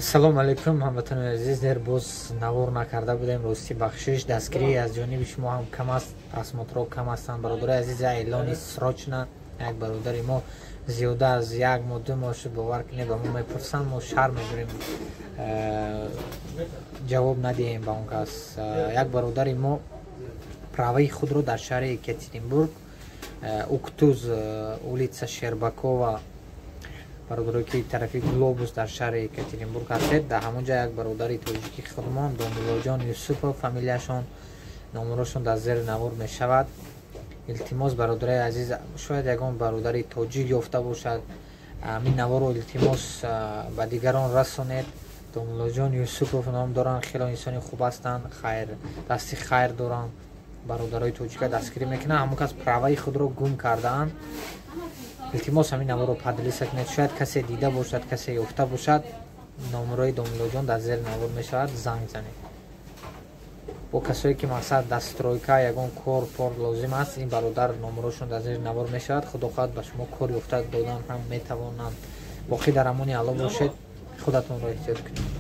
Салом алейкум, ҳамватанони азиз. Дер боз навор накарда будем, рости бахшиш. Дастгирӣ аз ҷониби шумо ҳам кам аст, просмотрҳо кам ҳастанд. Бародари азиз, эълони срочно. Як бародари мо зиёда аз як моҳ, 2 моҳ шуд, бовар кунед, ба мо мепурсанд, мо шарм мегирем ҷавоб надиҳем ба он кас. Як бародари мо праваи худро дар шаҳри Екатеринбург, Уктуз, улица Щербакова, бародарое ки тарафи Глобус дар шаҳри Екатеринбург ҳастед, дар ҳамон ҷа як бародари тоҷики худмон, Домуллоҷон Юсупов фамилияшон, номерошон дар зери навор мешавад. Илтимос, бародарои азиз, шояд ягон бародари тоҷик ёфта бошад, ҳамин наворро илтимос ба дигарон расонед. Домуллоҷон Юсупов ном доранд, хело инсони хуб ҳастанд, хайр, дасти хайр доранд, бародарои тоҷика дастгирӣ мекунанд. Ҳамон кас праваи худро гум кардаанд. Илтимос, ҳамин наворро поделиться кунед, шояд касе дида бошад, касе ёфта бошад. Номерои Домуллоҷон дар зери навор мешавад, занг занед. Бо касое ки мақсад дар стройка ягон кор пор лозим аст, ин бародар номерошон дар зери навор мешавад. Худо хоҳад, ба шумо кор ёфта додан ҳам метавонанд. Боқӣ дар амони Алло бошед, худатонро эҳтиёт кунед.